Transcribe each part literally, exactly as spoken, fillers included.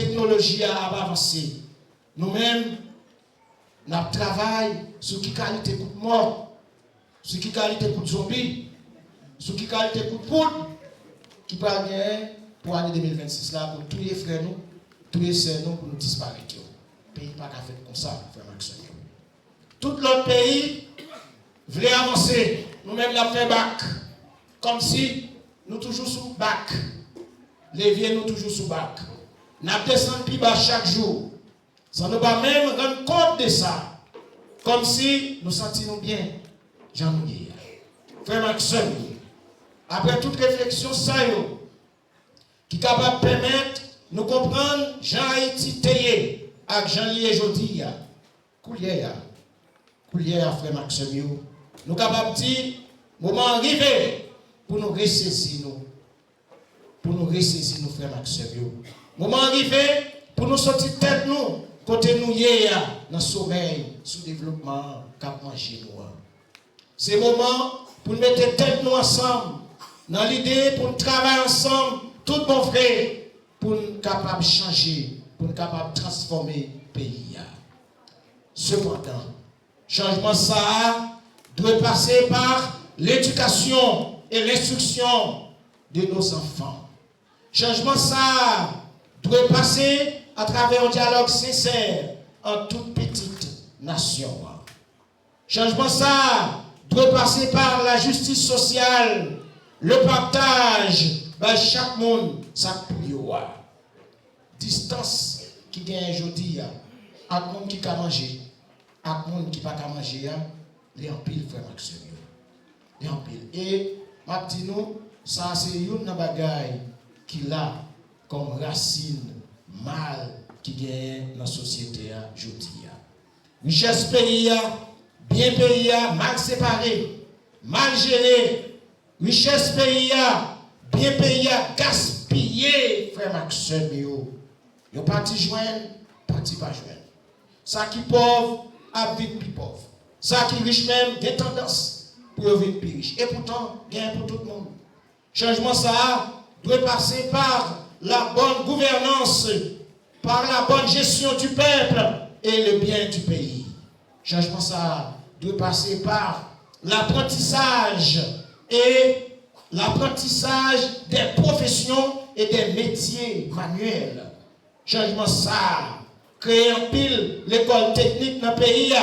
teknoloji a ap avanse. Nou menm, n ap travay sou ki kalite kout mò, sou ki kalite kout zonbi, sou ki kalite kout poud ki pral genyen pou ane de mil vennsis la, pou touye frè nou, touye sè nou, pou nou disparèt yo. Peyi pa ka fèt konsa, frè m ak sè m yo. Tout lòt peyi vle avanse, nou menm n ap fè bak. Kòmsi nou toujou sou bak. Levye nou toujou sou bak. N ap desann pi ba chak jou, san nou pa menm rann kont de sa. Kòmsi nou santi nou byen jan nou ye a. Frè m ak sè m yo, apre tout refleksyon sa yo, ki kapab pèmèt nou konprann jan Ayiti te ye ak jan l ye jodi a, koulye a, koulye a, frè m ak sè m yo, nou kapab di, moman an rive pou nou resezi nou, pou nou resezi nou, frè m ak sè m yo. Moman an rive pou nou soti tèt nou kote nou ye a, nan somèy soudevlopman an k ap manje nou an. Se moman pou n mete tèt nou ansanm nan lide pou n travay ansanm tout bon vre pou n kapab chanje, pou n kapab transfòme peyi a. Sepandan, chanjman sa a dwe pase pa ledikasyon e lenstriksyon de nos enfants. Chanjman sa a dwe pase atravè yon dyalòg sensè ant tout pitit nasyon an. Chanjman sa a dwe pase pa lajistis sosyal, le partage, bay chak moun sa k pou yo a. Distans ki genyen jodi a ak moun ki ka manje, ak moun ki pa ka manje a, li anpil, frè m ak sè m yo. Li anpil. E m ap di nou, sa a se youn nan bagay ki la kòm rasin mal ki genyen nan sosyete a jodi a. Richès peyi a, byen peyi a mal separe, mal jere. Richès peyi a, byen peyi a gaspiye, frè m ak sè m yo. Yon pati jwenn, pati pa jwenn. Sa ki pòv ap vin pi pòv. Sa ki rich menm gen tandans pou yo vin pi rich. Epoutan, genyen pou tout moun. Chanjman sa a dwe pase pa la bonne gouvernance, par la bonne gestion du peuple et le bien du pays. Chanjman sa a dwe pase pa laprantisaj e laprantisaj des professions et des métiers manuels. Chanjman sa a kreye anpil lekòl teknik nan peyi a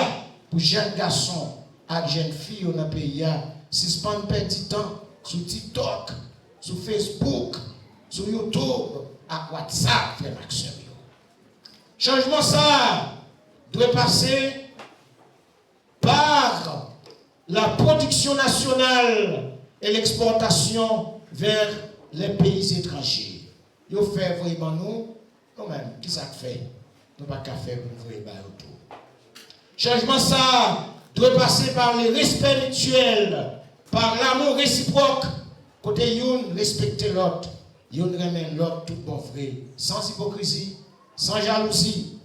pou jèn gason ak jèn fi yo nan peyi a sispann pèdi tan sou TikTok, sou Facebook, sou YouTube ak WhatsApp, frè m ak sè m yo. Chanjman sa a dwe pase par la production nationale et l'exportation vers les pays étrangers. Yo fè voye ban nou, nou menm, ki sa k fè nou pa ka fè pou n voye ba yo tou? Chanjman sa a dwe pase par le respect mutuel, par l'amour réciproque, kote youn respekte lòt, youn renmen lòt tout bon vre, sans hypocrisie, sans jalousie,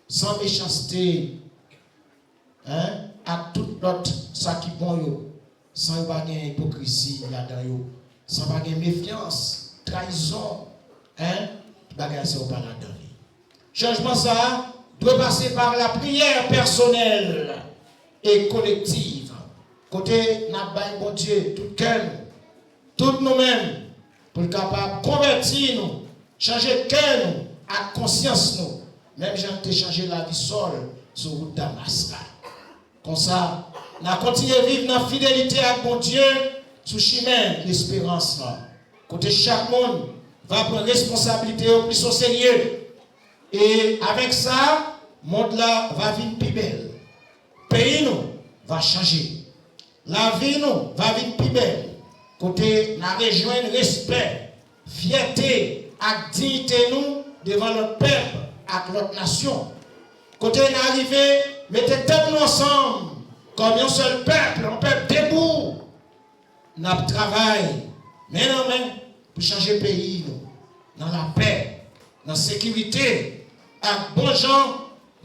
sans méchanceté, en, ak tout lòt sa ki bon yo, san yo pa gen ipokrizi ladan yo, san pa gen mefyans, trayizon, en, tout bagay sa yo pa ladan li. Chanjman sa a dwe pase pa lapriyè pèsonèl e kolektiv, kote n ap bay Bondye tout kè nou, tout nou menm, pou l kapab konvèti nou, chanje kè nou ak konsyans nou, menm jan l te chanje lavi Sòl sou wout Damas la. Konsa, n a kontinye viv nan fidelite ak Bondye sou chimen lesperans lan, kote chak moun va pran responsablite yo plis oserye. E avèk sa, mond la va vin pi bèl. Peyi nou va chanje. Lavi nou va vin pi bèl, kote n a rejwenn respè, fyète ak diyite nou devan lòt pèp ak lòt nasyon. Kote n a rive mete tèt nou ansanm kòm yon sèl pèp, yon pèp debou. N ap travay men nan men pou chanje peyi nou nan lapè, nan sekirite ak bon jan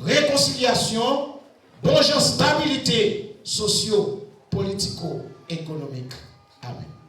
rekonsilyasyon, bon jan stabilite sosyo-politiko-ekonomik. Amèn.